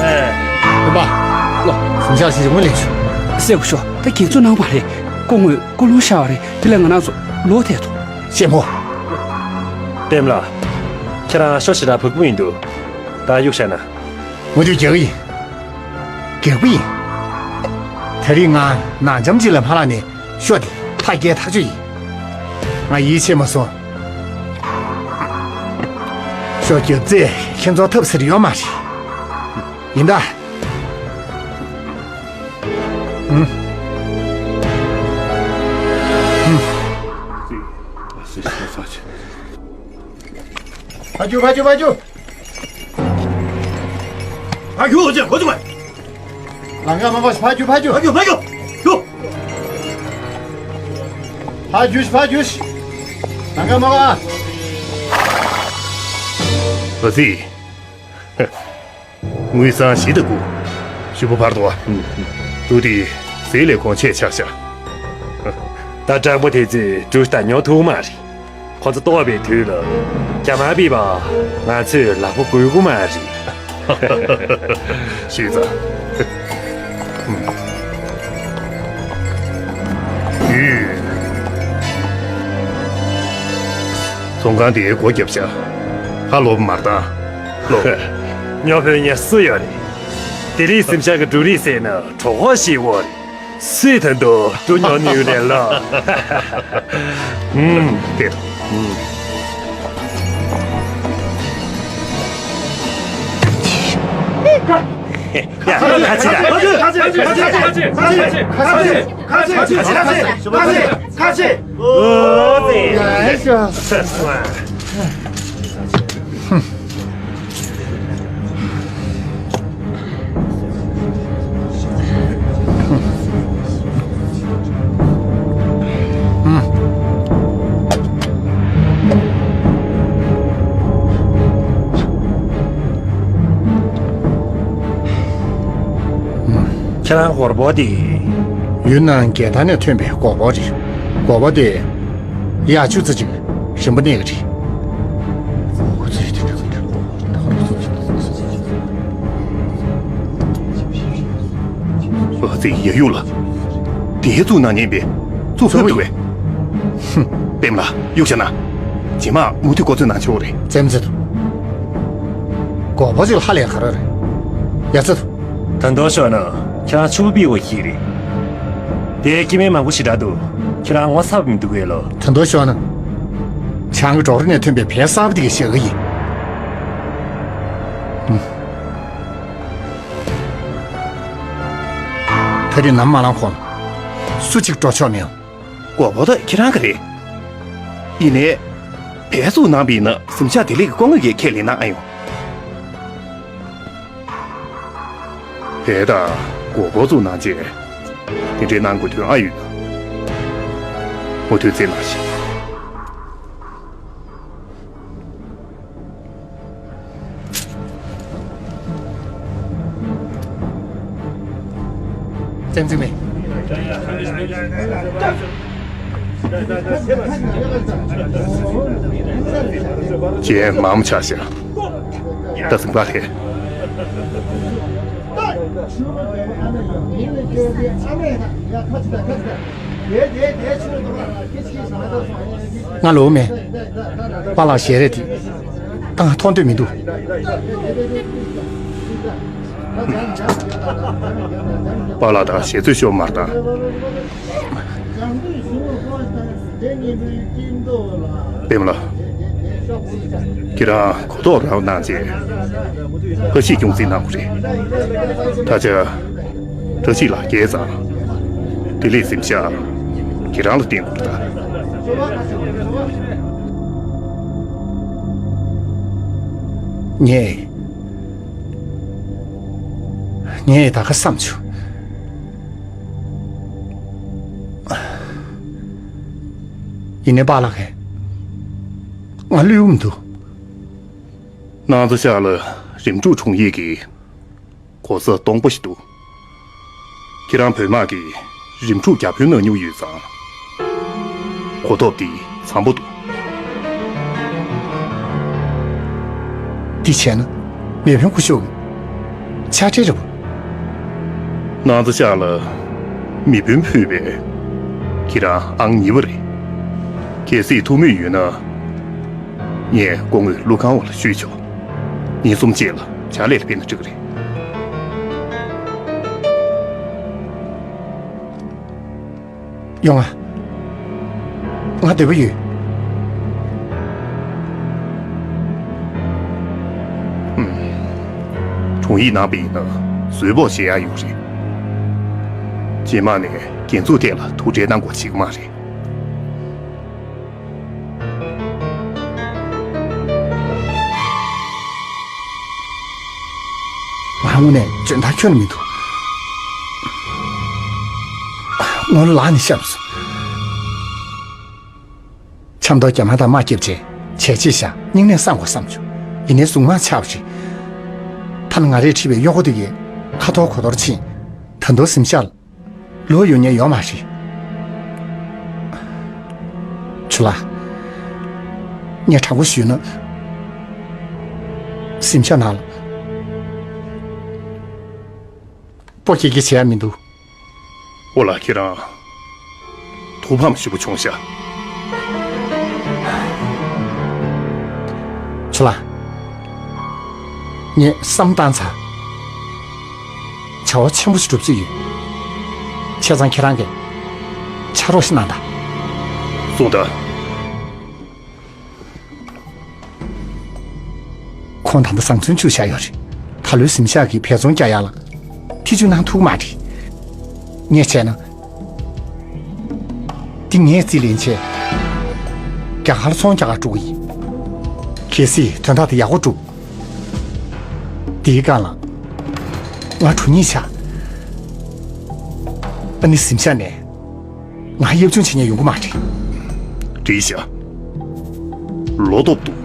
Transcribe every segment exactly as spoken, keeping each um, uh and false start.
ཨེ། སྤེན་པ། ལོ། གཟིམ་ཤག་ཞིག་ངོས་ལེན་ཤོག་སྲས་སྐུ་ཞབས། ད་རྒྱ་མཚོ་གནང་བ་རེད། སྐུ་ངོས་སྐུ་རླུང་ཤར་བ་རེད། དེ་ལས་ང་རང་ཚོ་ལོག་ཐལ་ཐོ། ཤེས་མོ། པདྨ་ལགས། ཁྱེད་རང་ཤོ་ཞེ་དྲག་བག་པོ་ཡིན་འདུག་ད་གཡུག་བཞག་ན། མུ་མཐུད་རྒྱག་གི་ཡིན། རྒྱག་པ་ཡིན། ད་རིང་ང་ནག་འཇམ་ཅིག་ལ་མ་ལྷག་ནས་ཤོ་དེ་ཕར་རྒྱག་ཐག་ཆོད་ཡིན། ང་ཡིད་ཆེས་མ་སོང་། ཤོ་རྒྱབ་ཚེ་ཁྱེད་ཚོ་ཐབས་ཟེར་ཡོད་མ་རེད། ཡིན་ད། ཨུམ། ཨུམ། ཕར་རྒྱུགས། ཕར་རྒྱུགས། ཕར་རྒྱུགས། ཕར་རྒྱུགས། ཕར་རྒྱུགས། ཕར་རྒྱུགས། ལམ་ཁ་མ་འགོར། ཕར་རྒྱུགས། ཕར་རྒྱུགས། ཕར་རྒྱུགས། ཕར་རྒྱུགས། རྒྱུགས། ཕར་རྒྱུགས། ཕར་རྒྱུགས། ལམ་ཁ་མ་འགོར། ཨ་ཙི། དངུལ་སྲང་བཞི་དང་དགུ། ཞུ་བ་བར་དོ། ཏུ་ཏི་ཟེ་ལས་ཁོང་ཆེ་ཆགས་ཤག་ད་སྤྲང་པོ་དེ་ཚོས་གྲུ་ད་ཉོ་ཐུབ་མ་རེད། ཁོ་ཚོ་ལྟོགས་པའི་དུས་ལ་རྒྱ་དམར་པས་པ་ང་ཚོས་ལག་པ་འགུལ་གི་མ་རེད། ཤེས་ཚ། ཚོང་ཁང་དེའི་སྒོ་བརྒྱབ་ཤག་ཧ་ལོ་མར་དང་། ལོ། ཉོ་ཕོད་ཉ་སུ་ཡོད་རེད། དེ་རིང་གཟིམ་ཤག་གི་འབྲུ་རིགས་ཟེར་ན་གྲོགས་ཤིག་འོ་རེད། སུས་ད་དུང་འབྲུ་ཉོ་ནུས་རེད་ལ། ཨུམ། དེ། ཨུམ། ཡ། ཁ་ཆེ་ད། ཁ་ཆེ། ཁ་ཆེ། ཁ་ཆེ། ཁ་ཆེ། ཁ་ཆེ། ཁ་ཆེ། ཨོ་ཙི། ཡ་ཤ། ཁྱེད་རང་སྒོར་པོ་དེ། ཡུན་ནན་རྒྱལ་ཐང་ནས་ཐོན་པའི་སྒོར་པོ་རེད། སྒོར་པོ་དེ། གཡག་ཆུ་ཚོད་ཅིག་རིན་པ་གནས་ཀྱི་རེད། ཨ་ཙི། ཡ་ཡུ་ལ། དེའི་གཙུག་ནང་ཉན་པས་གཙུག་ཕུད་འདུག་པས། ཧུམ། པདྨ་ལགས། གཡུག་བཞག་ན། རྗེས་མ་མུ་མཐུད་འགོ་ཚུགས་གནང་ཆོག་རེད། ཙེམ་ཙེ་དུ། སྒོར་པོ་ཅིག་ལ་ཧ་ལས་ག་རེ་རེད། ཡ་ཙེ་དུ། ད་དུང་ཤོད་ན་ཁྱེད་རང་ཕྱུ་པ་པི་འོ་ཞིག་རེད། དེ་སྐྱེ་དམན་མང་པོ་ཞེ་དྲག་འདུག་ཁྱེད་རང་ངོ་ཚ་བ་མི་འདུག་གས་ལོ། ད་དུང་ཤོད་ན། བྱང་གི་འབྲོག་རི་ནས་ཐོན་པའི་བལ་གསར་པ་དེ་གི་ཞྭ་ག་ཡིན། ད་རེས་ནམ་མ་ལངས་གོང་ལ་སུ་གཅིག་འགྲོ་ཆོག་མེད། སྒོར་པོ་དེ་ཁྱེད་རང་གི་རེད། ཡིན་ནའི། བལ་གཙུག་ནང་པ་ཡིན་ན་གཟིམ་ཤག་བདེ་ལེགས་ཀྱི་སྐུ་ངོ་གིས་ཁས་ལེན་གནང་ཨ་ཡོང་། བལ་དང་སྒོར་པོ་གཙུག་ནང་བཅས། དེ་འདྲའི་གནང་དགོས་དོན་ཨ་ཡོད་ན། མུ་མཐུད་རྩིས་གནང་ཞིག་ཙེམ་ཙེམ་མེ། ཅན་མང་ཆ་ཤ། ད་ཟིན་པ་རེད། ང་ལོ་མེ། པཱ་ལགས་ཞལ་རས་དེ། ད་མཐོང་འདོད་མི་འདུག་པཱ་ལགས་དང་ཞལ་རྩོད་ཤོར་མར་དང་། པདྨ་ལགས། ཁྱེད་རང་གོ་རྟོགས་རང་གནང་རྗེས། ཕ་གཞིས་སྐྱོང་རྩིས་གནང་དགོས་རེད། ད་ཆ། བཀྲ་ཤིས་ལགས་རྒས་ཙང་། བདེ་ལེགས་གཟིམ་ཤག་ཁྱེད་རང་ལ་བསྟན་དགོས་རེད་ད། ངས། ངས་ད་ག་བསམ་བྱུང་། ཡིན་ནའི་པཱ་ལགས་ཀྱིས་ང་གློད་ཡོང་མི་འདུག། ནང་ཚོ་ཤག་ལ་རིམ་གྲོ་དྲུང་ཡིག་གི་གོ་ས་སྟོང་པ་ཞིག་འདུག། ཁྱེད་རང་བོད་དམག་གི་རིམ་གྲོ་བརྒྱ་དཔོན་གནང་མྱོང་ཡོད་ཙང་། གོ་ཐོབ་འདི་འཚམ་པོ་འདུག། འདི་བྱས་ན་མེས་དབོན་སྐུ་ཞབས་ཀྱི་ཕྱག་སྦྲེལ་རེད་པ། ནང་ཚོ་ཤག་ལ་མེས་དབོན་ཕུད་པའི་ཁྱེད་རང་ཨང་གཉིས་པ་རེད། གལ་སྲིད་ཐུགས་མོས་ཡོད་ན། ངས་སྐུ་ངོ་ཀླུ་ཁང་བ་ལ་ཞུས་ཆོག། ཉིན་གསུམ་རྗེས་ལ་ཕྱག་ལས་ལ་ཕེབས་ན་འགྲིག་གི་རེད། ཡོང་ང་། ང་འདོད་པ་ཡོད། ཨུམ། དྲུང་ཡིག་གནང་བ་ཡིན་ན་གཟུགས་པོ་བྱེད་ཡག་ཡོད་རེད། རྗེས་མ་ནས་འགན་འཛུགས་ཐད་ལ་ཐུགས་ཁྲལ་གནང་དགོས་བྱེད་ཀྱི་མ་རེད། ང་དངོས་གནས་འཇོན་ཐང་ཁྱོན་ནས་མི་འདུག། ངོ་ལ་ལག་ནས་བཤད་མི་སྲིད། ཆབ་མདོ་རྒྱ་དམར་དང་དམག་རྒྱབ་རྗེས་བྱས་རྗེས་བཞག་སྙིང་ནས་བསམ་དགོས་བསམ་བྱུང་། ཡིན་ནའི་གཟུངས་དམག་ཆགས་པ་རེད། ཐ་ན་ང་རས་ཁྲིད་པའི་གཡོག་པོ་དེ་གས་ཁ་ཐོར་གོ་ཐོར་ཕྱིན། ད་དུང་གཟིམ་ཤག་ལ་ལོག་ཡོང་མཁན་ཡོད་མ་རེད། ཆུ་ལགས། ངས་དྲང་པོ་ཞུས་ན། གཟིམ་ཤག་ནང་ལ་སྤོ་སྐྱེལ་སྐྱེལ་བྱེད་ཡ་མི་འདུག། འོ་ལགས། ཁྱེད་རང་ཐུགས་ཕམ་ཞེ་པོ་བྱུང་ཤག། ཆུ་ལགས། ངས་བསམ་བཏང་ཚར། བྱ་བ་ཆེན་པོ་ཞིག་སྒྲུབ་རྩིས་ཡོད། བྱས་ཙང་ཁྱེད་རང་གིས་ཕྱག་རོགས་ཤིག་གནང་དང་། གསུངས་དང་། ཁོང་ད་ལྟ་བཟང་བཙོན་བཅུག་བཞག་ཡོད་རེད། ད་ལོའི་གཟིམ་ཤག་གི་འབད་བརྩོན་རྒྱག་ཡག་ལ་ཐེ་བྱུས་གནང་ཐུབ་ཀྱི་མ་རེད། ངས་བྱས་ན། འདི་ངས་རྩིས་ལེན་བྱས། རྒྱ་གར་ལ་ཚོང་རྒྱག་གར་འགྲོ་གི་ཡིན། གལ་སྲིད་དོན་དག་དེ་ཡག་པོ་འགྲུབ། དེའི་སྒང་ལ་ང་གྲོ་སྙིང་ཆགས། ཨ་ནི་གཟིམ་ཤག་ནས་ང་གཡབ་ཆུང་བྱེད་མཁན་ཡོང་གི་མ་རེད། འགྲིག་ཤག། བློ་སྟོབས་འདུག།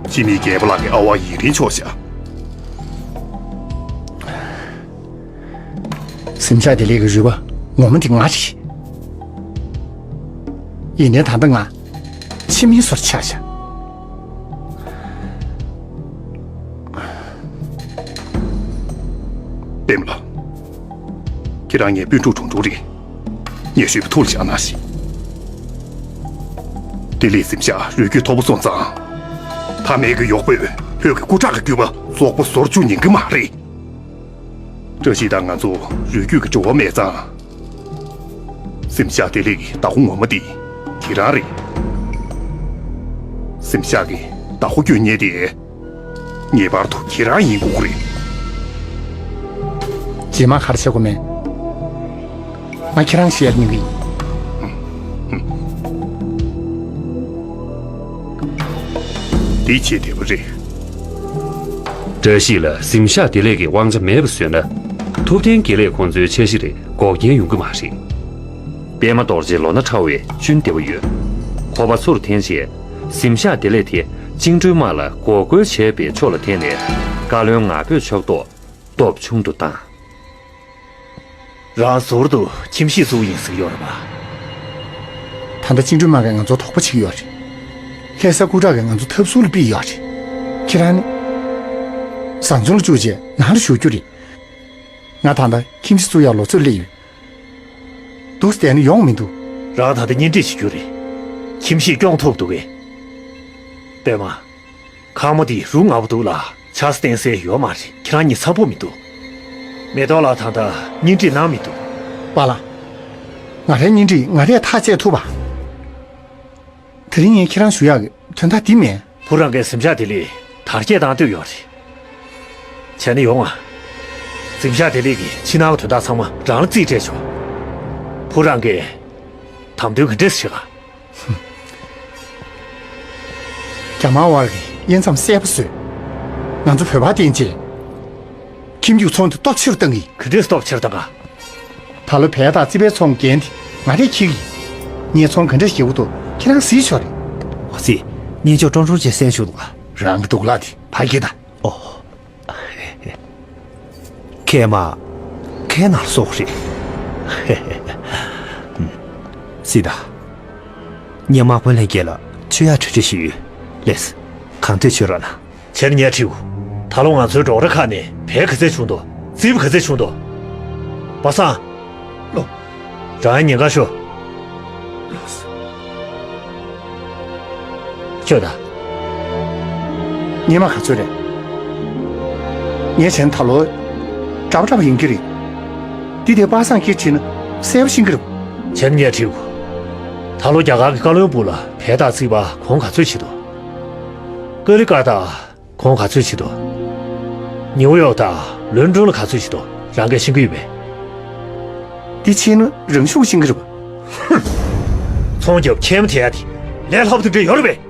སྤྱི་མི་རྒྱལ་པོ་ལགས་ཀྱི་ཨ་ཝ་ཡིན་རིན་ཆོག་ཤག། གཟིམ་ཤག་བདེ་ལེགས་ཀྱི་རུས་པ་ངོ་མ་དེ་ང་རེད། ཡིན་ནའི་ད་ལྟ་ང་ཕྱི་མིའི་བཟོ་འདྲ་ཆགས་ཤག། པདྨ་ལགས། ཁྱེད་རང་ངའི་སྤུན་གྲོགས་དྲུང་དྲུང་རེད། ངས་ཞུས་པ་ཐུགས་ལ་བཞག་གནང་ཞིག། བདེ་ལེགས་གཟིམ་ཤག་རུས་རྒྱུད་མཐོ་པོ་སོང་ཙང་། ཐ་མལ་གྱི་གཡོག་པོས་བོད་ཀྱི་སྐུ་དྲག་གི་རྒྱུད་པ་རྫོགས་པ་བཟོ་བཅུག་ཉན་གྱི་མ་རེད། བཀྲ་ཤིས་དང་ང་ཚོ་རུས་རྒྱུད་ཀྱི་འབྲེལ་བ་མེད་ཙང་། གཟིམ་ཤག་བདེ་ལེགས་ཀྱི་བདག་པོ་ངོ་མ་དེ་ཁྱེད་རང་རེད། གཟིམ་ཤག་གི་བདག་པོ་དཀོན་གཉེར་དེ་ངེས་པར་དུ་ཁྱེད་རང་ཡིན་དགོས་ཀྱི་རེད། རྗེས་མ་ག་རེ་བྱེད་དགོས་མེད། ང་ཁྱེད་རང་ཞལ་ཉན་གི་ཡིན། འདི་བྱེད་བདེ་པོ་རེད། བཀྲ་ཤིས་ལ་གཟིམ་ཤག་བདེ་ལེགས་ཀྱི་དབང་ཆ་མེད་པ་བཟོས་ན། ཐུབ་བསྟན་དགེ་ལེགས་ཁོང་ཚོའི་འཆར་གཞི་རེད། འགོག་རྐྱེན་ཡོང་གི་མ་རེད། པདྨ་རྡོ་རྗེའི་ལོ་ན་ཕྲ་བའི་གཅུན་བདེ་བོ་ཡོད། ཁོ་པ་ཚུར་འཐེན་རྗེས། གཟིམ་ཤག་བདེ་ལེགས་དེ་བཅིངས་འགྲོལ་དམག་ལ་འགོག་རྒོལ་བྱས་པའི་ཕྱོགས་ལ་འཐེན་ནས། བཀའ་བློན་ངག་སྦོས་ཕྱོགས་གཏོགས་སྟོབས་ཆུང་དུ་བཏང་། རང་ཟུར་དུ་ཁྱིམ་གཞིས་བཙུགས་ཡིན་ཟེར་གྱི་ཡོད་རེད་པ། ད་ལྟ་བཅིངས་འགྲོལ་དམག་གིས་ང་ཚོར་དོགས་པ་བྱེད་ཀྱི་ཡོད་རེད། ལྷ་ས་སྐུ་དྲག་གིས་ང་ཚོ་འཐབ་སུ་ལ་ཕུད་ཡོད་རེད། ཁྱེད་རང་ནི། བཟང་བཙོན་ལ་བཅུག་རྗེས་ནང་ལ་བཞུགས་རྒྱུ་རེད། ང་ད་ལྟ་ཁྱིམ་གཞིས་བཙུགས་ཡག་ལོ་ཚོད་སླེབས་ཡོད། འདུག་སེ་བསྡད་ན་ཡོང་མི་འདུག། རང་ད་ལྟ་གཉེན་སྒྲིག་བྱེད་རྒྱུ་རེད། ཁྱིམ་གཞིས་སྐྱོང་ཐུབ་འདུག་གས། པདྨ། ཁང་མོ་འདི་རུ་ང་པོ་འདུག་ལ་ཆག་ས་གཏན་ས་ཡོད་མ་རེད། ཁྱེད་རང་གཉིས་འཚམ་པོ་མི་འདུག། མེ་ཏོག་ལགས་ད་ལྟ་གཉེན་སྒྲིག་གནང་མི་འདུག། པཱ་ལགས། ང་རའི་གཉེན་སྒྲིག་ང་རས་ཐག་བཅད་ཐུབ་པ། དེ་རིང་ངས་ཁྱེད་རང་ཞུ་ཡག་གི་དོན་དག་འདི་མིན། བུ་རང་གིས་གཟིམ་ཤག་བདེ་ལེགས་དར་རྒྱས་གཏང་འདོད་ཡོད་རེད། བྱས་ན་ཡོང་ང་། གཟིམ་ཤག་བདེ་ལེགས་ཀྱི་ཕྱི་ནང་གི་དོན་དག་ཚང་མ་རང་ལ་རྩིས་སྤྲད་ཆོག། བུ་རང་གིས་དམ་དོན་ག་འདྲས་བྱེད་ག་རྒྱ་དམར་བ་གིས་དབྱེ་མཚམས་གསལ་པོ་བཟོས། ང་ཚོ་བོད་པ་བསྟེན་བྱས། ཁྱིམ་རྒྱུད་ཚོང་དེ་སྟོབས་ཆེ་རུ་བཏང་གི། ག་འདྲས་སྟོབས་ཆེ་རུ་བཏང་ག་ད་ལོ་བལ་དང་རྩིས་པའི་ཚོང་འགན་དེ་ང་རས་འཁྱེར་གི་ཡིན། ངས་ཚོང་ག་འདྲས་བཞེས་དགོས་འདུག་ཁྱེད་རང་གཟིགས་ཆོག་རེད། ཨོ་ཙི། གཉེན་ལྕོག་ཀྲོང་ཀྲོང་ཅེས་གསན་བཞུགས་འདུག་ག་རང་གི་གདུག་ལག་དེ་ཕ་གི་ད། ཨོ། ཁས་མ། ཁས་ནར་སོགས་རེད། སྲིད་ད། སྔོན་མ་དཔོན་སླེབས་རྗེས་ལ་མཆོད་ཡག་གྲ་སྒྲིག་ཞིག་ཡོད། ལེགས། གང་ཐུབ་བྱེད་རོགས་གནང་། བྱས་ན་ངས་ཁྲིད། ད་ལོ་ང་ཚོའི་འབྲོག་ར་ཁག་ནས་བལ་ག་ཚད་བྱུང་འདུག་རྩིས་པ་ག་ཚད་བྱུང་འདུག་པ་སངས། ལོ། རང་ཉེན་ཁ་ཤོར། ལོ། ཁྱོད་ད། སྔོན་མ་ག་ཚོད་རེད། ངས་བྱས་ན་ད་ལོ། གྲྭ་པ་གྲྭ་པ་ཡིན་གྱི་རེད། འདི་དེ་པ་སངས་ཀྱིས་བྱས་ན་གསལ་པོ་ཤེས་ཀྱི་རེད། བྱས་ན་ངས་དྲིའོ། ད་ལོ་རྒྱ་གར་གྱི་བཀའ་བློན་སྦུག་ལ་བལ་དང་རྩིས་པ་གོང་ག་ཚོད་བྱེད་དོ། ཀ་རི་ཀ་ད། གོང་ག་ཚོད་བྱེད་དོ། ནིའུ་ཡོག་དང་ལོན་ཀྲོན་ལ་ག་ཚོད་བྱེད་དོ། རང་གིས་ཤེས་ཀྱི་ཡོད་པས། འདི་བྱས་ན་རང་ཤུགས་ཤེས་ཀྱི་རེད་པ། ཚོང་རྒྱབ་ཁྱད་མ་དེ་ཡ་དེ་ལས་སླ་པོ་དེ་འདྲ་ཡོད་རེད་པས།